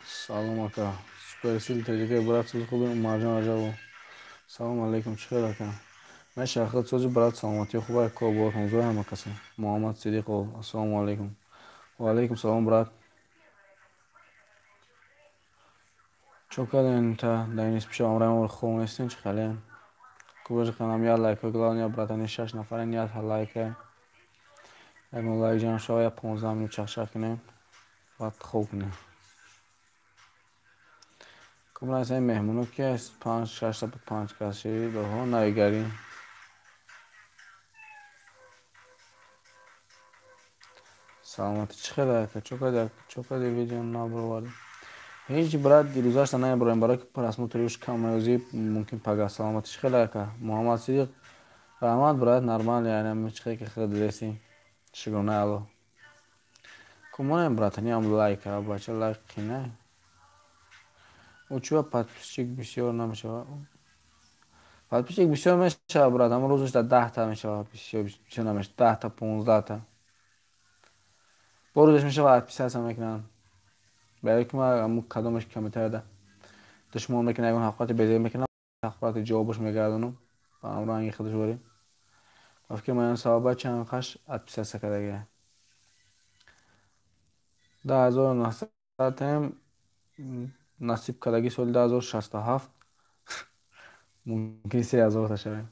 Салом, ака. Суперсил ТЖК, брат, сози хуби? Умарҷон Раҷабов. Салом алейкум, чӣ хел, ака? Меша худ сози, брат, саломатӣ хуба, кор бортон зӯр ҳама каса. Муҳаммад Сидиқов, ассалому алейкум. Ва алейкум салом, брат. Чо кардем та дар ин пишо амраи хоб нестем, чӣ хелем? Кубажи канам я лайк, главное, братани, шаш нафарен, я лайк. Ягон лайк ҷамъ шава, я 15 минут чахчах кунем, баъд хоб кунем. Кумрасаи меҳмоно ки аст? Панҷ, шашта, панҷ кас шид, оҳо, навигарӣ. Саломатӣ, чӣ хел, ака? Чо кардӣ, чо кардӣ, видео набаровардӣ? Ҳеҷ, брат, дирӯзашта намебароем, барои ки просмотри уш кам меёзӣ, мумкин пага. Саломатӣ, чӣ хел, ака? Муҳаммад Сидиқ, раҳмат, брат, нормал, яъне чӣ хел ки худ дидеси. Шукрона Аллоҳ. Кумонем, братани, ам лайк, бача, лайк қина. Ӯ чӯ подписчик бисёр намешавад? Подписчик бисёр мешавад, брат, ҳамон рӯзаш дар 10-та мешавад, бисёр бисёр намешавад, 10-та, 15-та. Бо рӯзаш мешавад, отписаться мекунанд. Барои ки ман ҳамун кадомаш комментарияда душмон мекунад, ягон ҳақиқати безеб мекунам, ҳақиқати ҷавобаш мегардонам ба ҳам ранги худаш ворӣ. Ба фикри ман сабаба чанд қаш отписаться кардагия. 10 900-ем насиб кардагӣ, соли 2067 мумкин 3000-та шавем.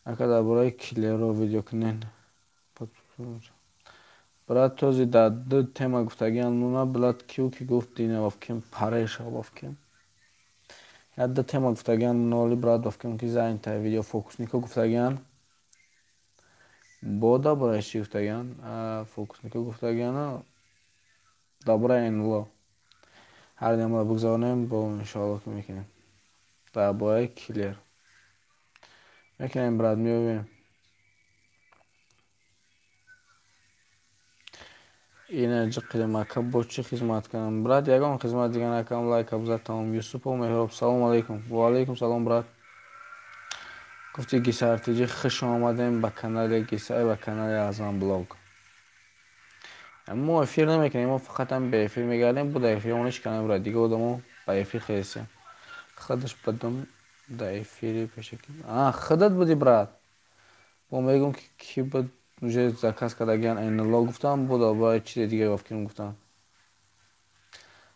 Ака, дар бораи киллеро видео кунен. Брат, този дар ду тема гуфтагиам нуна, блад, киу ки гуфт дина вафкем пареша вафкем. Як ду тема гуфтагиам ноли, брат, вафкем ки занята видео фокуснико гуфтагиан. Бо дар бораи чӣ гуфтагиан? Фокуснико гуфтагиана дар бораи НЛО. Ҳар демала бигзаронем, бо иншоалло ки мекунем. Дар бораи киллер. Мекунем, брат, меёбем. Ина ҷиқидем, ака, бо чӣ хизмат кунам? Брат, ягон хизмат дига накунам, лайка бизад, тамом. Юсупов Меҳроб, салом алейкум. Ва алейкум салом, брат. Гуфти Гисартиҷӣ, хуш омадем ба канали Гисар, ба канали Азам блог. Мо эфир намекунем, мо фақат ҳам бе эфир мегардем, буда эфир он ҳеч кана, брат, дига одамо ба эфир хелесем. Худаш бадум да эфири пешаки. А, худат буди, брат. Бо мегӯм ки ки буд, уже заказ кардагиан НЛО гуфтам, буда барои чизи дига гуфтам гуфтам.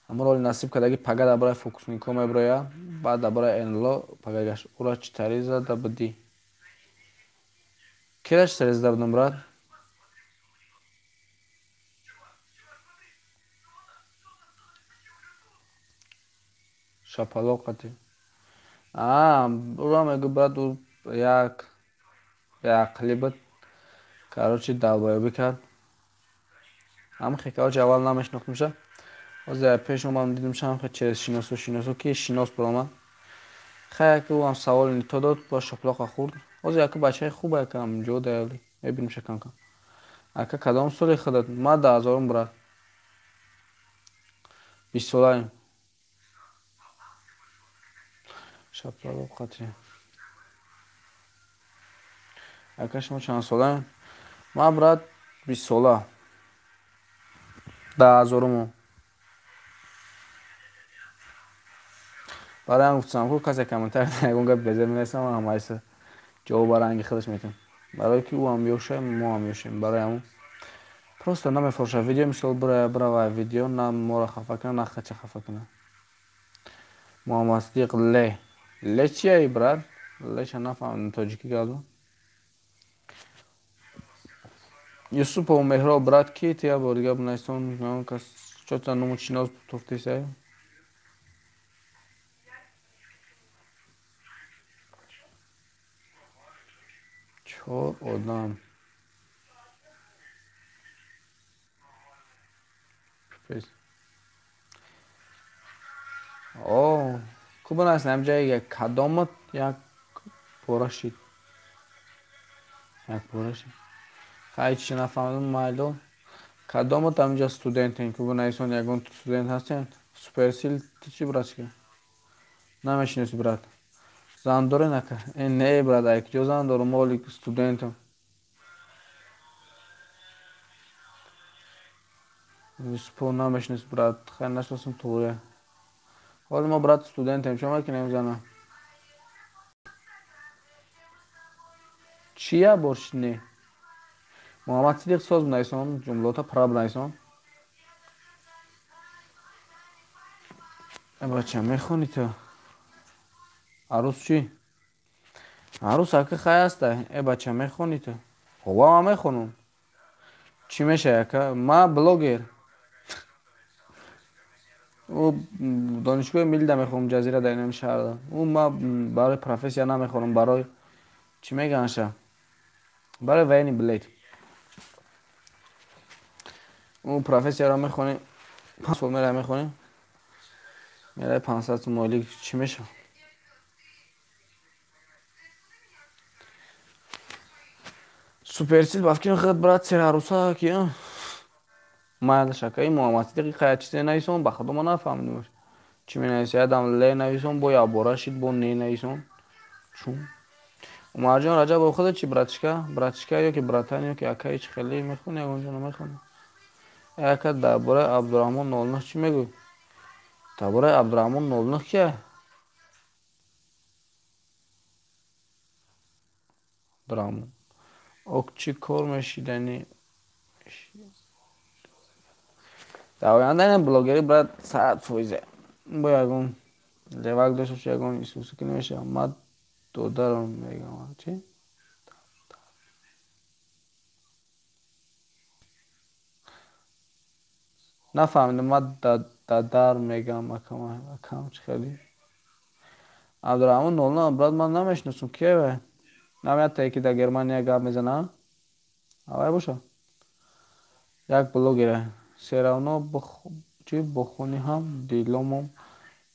Ҳамон роли насиб кардаги пага дар бораи фокуснико меброя, баъд дар бораи НЛО пагагаш. Ура чӣ тари зада будӣ? Кира чӣ тари зада будам, брат? Шапалоқати. А, ура мегӯ, брат, ӯ як беақлӣ буд. Короче, долбоёбӣ кард. Ҳамхе, короче, аввал намешинохтумша. Ҳозир пеш омадам, дидам шамхе через шиносу шиносу ки шинос баромад. Хай, яке ӯ ҳам саволи нито дод, бо шаплоқа хӯрд. Ҳозир яке бачаи хуб якам ҷо даёли. Мебинимша кам-кам. Ака, кадом соли худат? Ман 2000-ум, брат. 20-солаем. Шаплоқати. Ака, шумо чанд солаем? Ман, брат, 20-сола. 2000-уму. Барои ҳам гуфтам, ку касе комментарий ягон гап безеб менависам, ман ҳамаиса ҷавоб ба ранги худаш метиҳам. Барое ки ӯ ҳам ёшем, мо ҳам ёшем. Барои ҳамон просто намефурӯшад видео, мисол бирава видео, на моро хафа кунад, на хача хафа кунад. Муҳаммад Сидиқ Ле. Ле чияи, брат? Леша нафаҳмидам, тоҷикӣ гап. Юсупов Меҳроб, брат, ки ти як бор дига бинависон, кас чота нуму шинос туфтисай. Чор одам. О, ку бинависем ҳамҷа кадомат як пора шид. Як пора шид. Хай, чӣ нафаҳмидам, майло. Кадомат ҳамҷа студентен, ку бинависон, ягон студент ҳастен? Суперсил, ту чӣ, братчика? Намешиноси, брат. Зан дорен, ака? Э, не, брат, ай куҷо зан дорам, мо ҳоли студентам. Юсупов намешинос, брат, хай нашиносам, туғрия. Ҳоли мо, брат, студентем, чо мекунем зана? Чия борш не? Муҳаммад Сидиқ, соз бинависон, ҷумлота пурра бинависон. Бача, мехонӣ ту? Арӯс чӣ? Арӯс ака хай аста. Э бача, мехонӣ ту? Ҳова, ман мехонам. Чӣ мешавӣ, ака? Ма блогер. Ӯ донишгоҳи миллида мехонам, Ҷазира, дар инами шаҳрда. Ӯ ма барои профессия намехонам, барои чӣ меганаша? Барои военный билет. Ӯ профессияро мехонӣ, 5 сол меравӣ мехонӣ, меравӣ 500 сум ойлик, чӣ мешавад? Суперсил ба фикри худ, брат, серарӯса ки майлаш, акаи Муҳаммад Сидиқи хая чизе нависон, ба худо ма нафаҳмидим чӣ менависа. Ядам ле нависон, бо якбора шид, бо не нависон. Чун Умарҷон Раҷабов, худат чӣ, братишка, братишка ё ки братан ё ки акаи, чӣ хеле мехонӣ, ягон ҷо намехонӣ? Ака, дар бораи Абдураҳмон 09 чӣ мегӯӣ? Дар бораи Абдураҳмон 09 кия? Абдураҳмон ок чӣ кор мешиданӣ дар оянда? Ин блогерӣ, брат, 100%. Бо ягон левак дошта боши, ягон исуси ки намешавад. Ма додарам мегам, чӣ? Нафаҳмидам. Ма дадар мегам, акам, чӣ хеле? Абдураҳмон 09, брат, ман намешиносам, кия вай? Намеятае ки дар Германия гап мезана, авай боша, як блогере. Всё равно чӣ бохонӣ ҳам диломом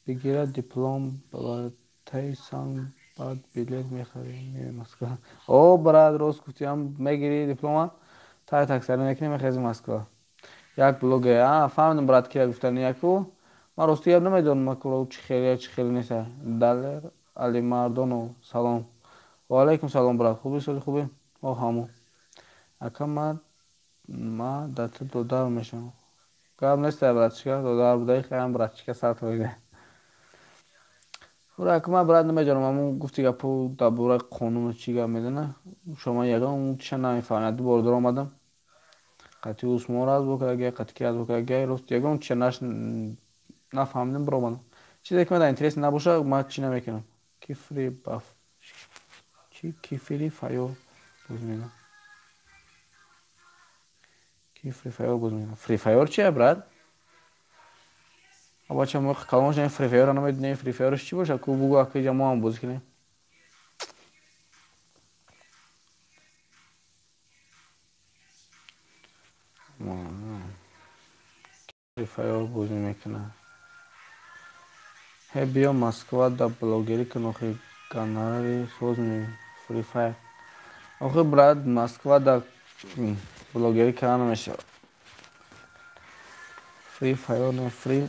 бигира диплом ба таи санг, баъд билет мехарӣ, меои Москва. О, брат, рост гуфтӣ, ҳам мегирӣ диплома, таи таксарӣ мекунӣ, мехези Москва. Як блогер, а фаҳмидам, брат, кия гуфтани яку. Ман рости гап намедонам, чӣ хеле, чӣ хеле неста. Далер Алимардонов, салом. Ва алайкум салом, брат, хубӣ, соли хубӣ? О, ҳамо. Ака, ма да ту додар мешавам. Гап неста, братишка, додар будаи хаям, братишка, 100%. Ура, ака, ман, брат, намедонам, ҳамун гуфти гапо дар бораи қонуну чӣ гап мезана шумо, ягон чиша намефаҳмед. Ду бор дор омадам, қатъи Усмон разбор карда, қатъи ки разбор карда, рост ягон чиша нафаҳмидам, биромадам. Чизе ки ман интерес набоша, ман чӣ намекунам. Кифри баф чӣ? Кифри фаёр боз мегӯям, ки Фри Файр боз мегӯям. Фри Файр чия, брат? Бача, мо калон шудем, Фри Файрро намедонем. Фри Файрш чӣ боша? Ку бугӯ, ака, иҷа мо ҳам бозӣ кунем. Фри Файр бозӣ мекунад. Ҳе, биё Москва да блогерӣ кун, охи гонорари соз меёбӣ. Фри Файр, охи, брат, Москва да блогерӣ карда намешавад. Фри Файр не, Фри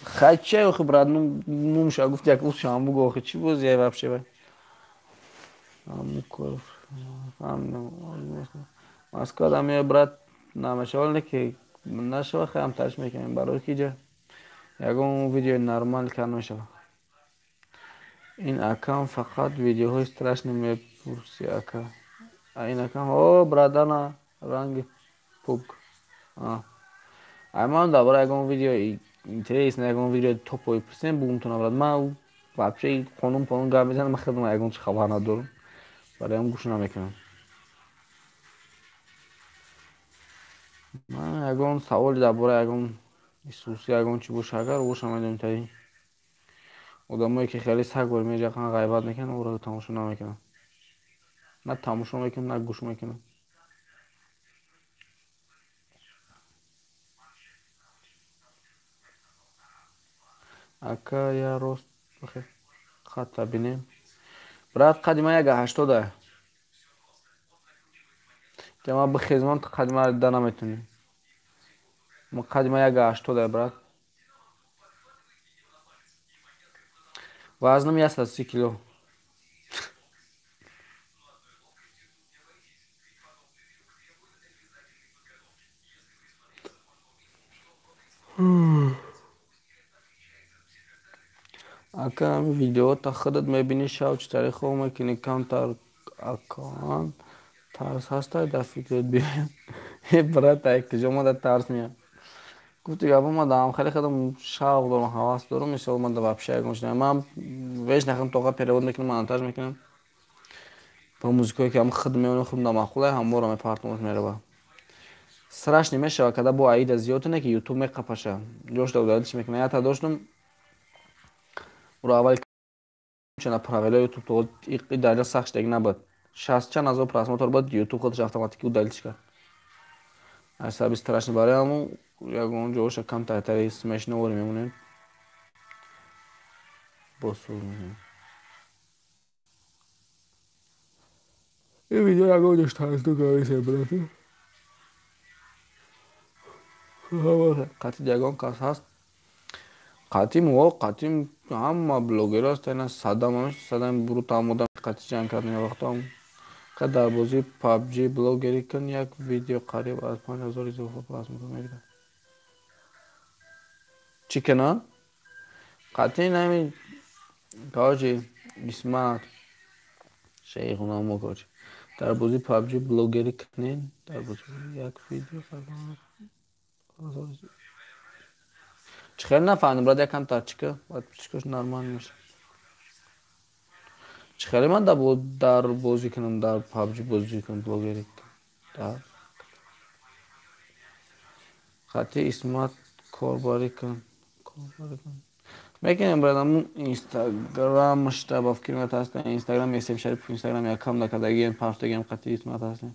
хай чия, охи, брат, нумша гуфт, як усшам бугӯ, охи, чӣ бозие вообще вай? Москва да меои, брат, намешавад, не ки нашава, хаям тарш мекунем, барои ки иҷа ягон видеои нормал карда намешавад. Ин акам фақат видеоҳои страшный мепурси, ака. Ин акам, о, братана, ранги пук. Ай, ман дар бораи ягон видео интересно, ягон видеои топовый пурсем, бугумтона, брат. Ман вообще қонун понун гап мезанам, ман худам ягон чи хабар надорам, барои гӯш намекунам. Ман ягон саволи дар бораи ягон исуси, ягон чӣ боша, агар боша, медонем, таи одамое ки хеле саг бор меҷақан, ғайбат мекунанд, ӯро тамошо намекунам, на тамошо мекунам, на гӯш мекунам. Ака, я рост қадта бинем, брат. Қади ман як 80-а. Ҷама бихезмон, қади ман да наметунӣ. Қади ман як 80-а, брат, вазнам 130 кило. Ака, ҳамин видеота худат мебинӣ, шав чӣ тариқ хоб мекунӣ? Камтар акоан тарс ҳастай, дар фикрет биёяд. Э, брат, ай куҷо ма дар тарс меяд? Гуфти гапо, ма даам хеле худам шавқ дорам, ҳавас дорам. Мисол, ма да вообще ягон чиз, ман веш нахам, тоқа перевод мекунам, монтаж мекунам, ба музикое ки ҳам худ меонам, худам да маъқулай, ҳамвора мепартомаш, мерава. Страшно мешава, када бо аида зиёд не, ки Ютуб меқапаша, ҷошда удалить мекунам. Ята доштум, уро аввали чана правила Ютуб то и дарҷа сахт шидаги набуд, шаст чанд ҳазор просмотр буд, Ютуб худаш автоматики удалить кард аз сабаби страшно. Барои ҳамун ягон ҷоша камтартари смешновори мемонем, босур мекунем. Ин видео ягон ҷош тарсду кардисе, брат? Қатъи ягон кас ҳаст? Қатъи мо, қатъи ҳама блогерҳо ҳаст. Ина Садам, Садам Брут ҳам одам қатъи ҷанг кард вақтам. Ка, дар бозии PUBG блогерӣ кун, як видео қариб аз 5000 изофа просмотр мегирад. Чӣ кунам? Қатъи нами, короче, Исмат Шейхунамо, короче, дар бозии PUBG блогерӣ кунед, дар бозии як видео. Чӣ хеле нафаҳмидам, брат, якам тачка баъд чикош нормал меша. Чӣ хеле ман дар бозӣ кунам, дар PUBG бозӣ кунам, блогерӣ дар хати Исмат корбарӣ кун, корбарӣ кун мекунем, брат. Аму Инстаграмашта ба фикр меояд ҳаста, Инстаграм Есем Шарипов, Инстаграм якам дакардагием, партогием, қати Исмат ҳастем.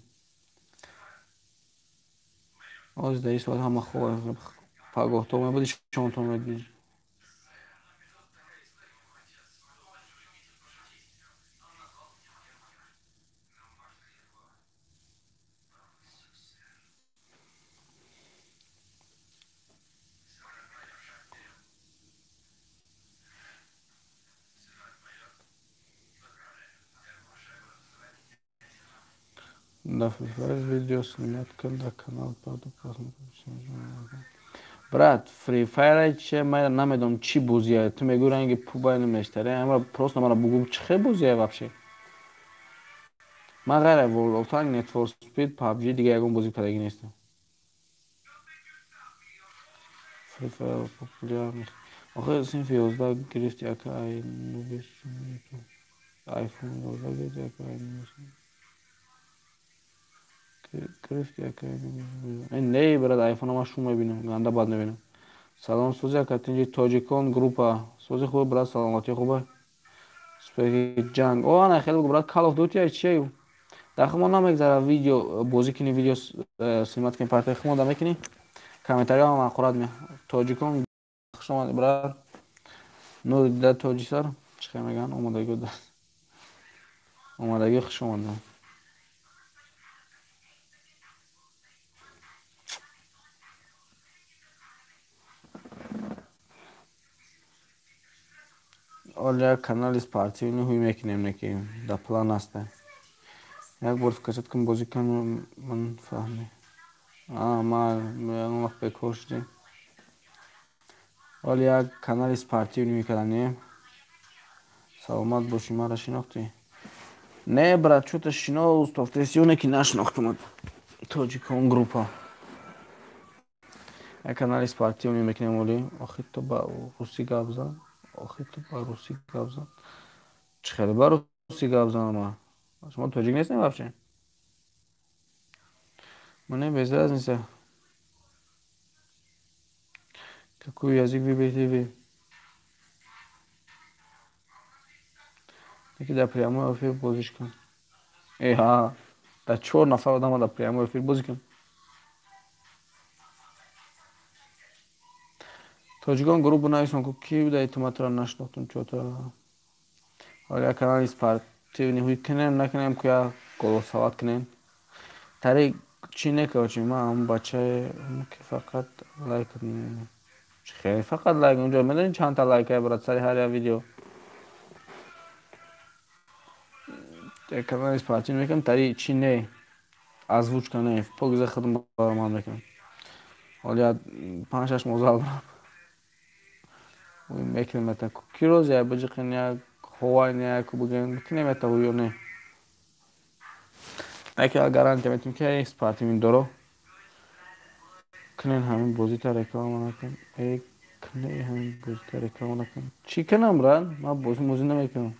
Ҳозир дар ин соат ҳама хоб, пагоҳ то мебуди, шом то медидӣ. Да, Free Fire видео снимать кун дар канал, баъду просмотр. Брат, Free Fire че, ман намедонам чӣ бозие. Ту мегӯӣ ранги пубай намештаре, ама просто мара бугӯ, чӣ хел бозие вообще? Ман ғайр аз World of Tanks, Need for Speed, PUBG дига ягон бозӣ кардагӣ нестам. Free Fire популярный. Охир синфи 11 гирифти, ака, ай iPhone 11 гирифти, ака, ай гирифти, ака? Не, брат, айфона ман шум мебинам, ганда бад мебинам. Салом, сӯзи, ака, тинҷи? Тоҷикон группа, сӯзи хубе, брат, саломатӣ хубе? Успехи ҷанг. О, ана хеле бугу, брат, Call of Duty чие? Дар хумо намегзара видео бозӣ кунӣ, видео снимать кунӣ, партияи хумо да мекунӣ, комментариҳо ҳам ақурат меяд. Тоҷикон, хуш омадӣ, брат. Нури дида тоҷисар, чӣ хел мегӯянд, омадагӣ, омадагӣ, хуш омадӣ. Оли як канали спортивный ҳуй мекунем, не ки дар план аста. Як бор скачать кун, бозӣ кун, ман фаҳмӣ. Ман ягон вақт бекор шудем. Оли як канали спортивный мекардам, не? Саломат бошӣ, маро шинохтӣ? Не, брат, чӯта шинос тофтесионе ки нашинохтумад. Тоҷикон группа. Як канали спортивный мекунем оли. Охир ту ба русӣ гап зан. Охир ту ба русӣ гап зан. Чӣ хеле ба русӣ гап занам ман? Шумо тоҷик нестем вообще? Мне без разницы. Какой язык выберете вы? Яки дар прямой эфир бозиш кун. Э, ҳа, дар чор нафар одама дар прямой эфир бозӣ кун. Тоҷикон группа бинависон ку, ки буда, туматро нашинохтум чота. Ҳоли як канали спортивный ҳуй кунем, накунем, ку як голосовать кунем. Тари чӣ не, короче, ман ҳамун бачае ки фақат лайк. Хеле фақат лайк, унҷо медонӣ чандта лайкае, брат, сари ҳар як видео. Як канали спортивный мекунам, тари чӣ не, озвучка не, покиза худам баромад мекунам. Ҳоли як панҷ шаш моҳ зал барам. Мекунем это ки рози ай биҷиқен як ҳовай не як бигӯем бикунем это ё не. Яке гарантия метем ки ай спортивный доро. Кунен ҳамин бозита реклама накун. Э куне ҳамин бозита реклама накун. Чӣ кунам, брат? Ман бозӣ мозӣ намекунам.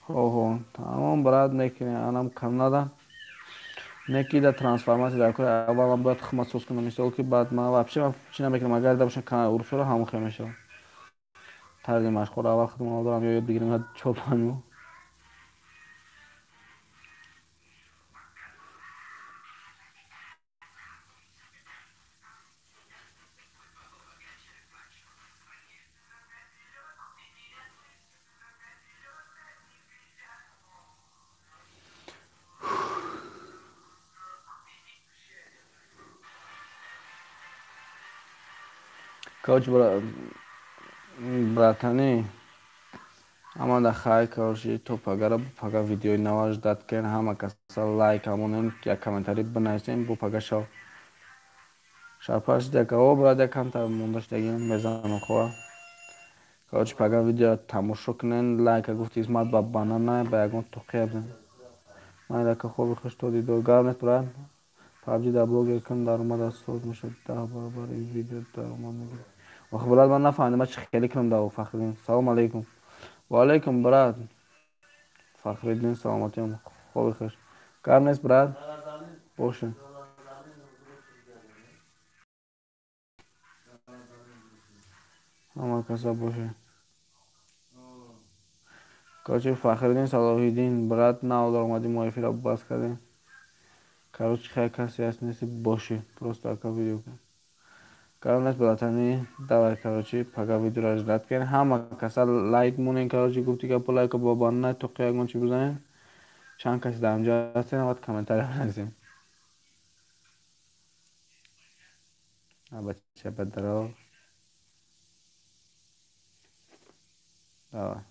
Ҳо, тамом, брат, мекунем. Анам Канада. Неки да трансформация дар кори аввал ман бояд хидмат соз кунам, мисол ки баъд ман вообще ман чӣ намекунам, агар да бошам канали урусоро ҳамон хел мешавам. Тарзи машқҳоро аввал хидмат дорам ё ёд бигирам 4-5 моҳ. Короче, братани, ҳама хайр, короче, то пагара, пага видеои нава ждать кен, ҳама каса лайк ҳамонем, як комментарий бинависем, бо пага шав. Шарпаш яка, о, брат, як камтар монда шудагим, мезанам хова. Короче, пага видео тамошо кунен, лайка гуфти измат ба банана, ба ягон тоқия бизан. Ман яка хоби хуш то дидор. Гап нест, брат. PUBG дар блогер кун даромад аз соз мешавад 10 баробар ин видео даромад мегирад. Ох, брат, ман нафаҳмидам, ман чӣ хеле кунам дар Фахриддин. Салом алейкум. Ва алейкум, брат. Фахриддин, саломатиам, хоби хуш. Гап нест, брат. Бошед. Ҳама каса бошед. Короче, Фахриддин Салоҳиддин, брат, нав даромади мо эфира бас кардем. Короче, хай касе ҳаст нест боши, просто ака видео кун. Гап нест, братани, давай, короче, пага видеоро ждать кунед. Ҳама каса лайк монен, короче, гуфти гапо лайка бо банна тоқи ягон чӣ бизанем. Чанд каси дар инҷо ҳастем, баъд комментария бинависем. Бача, бадаро. Давай.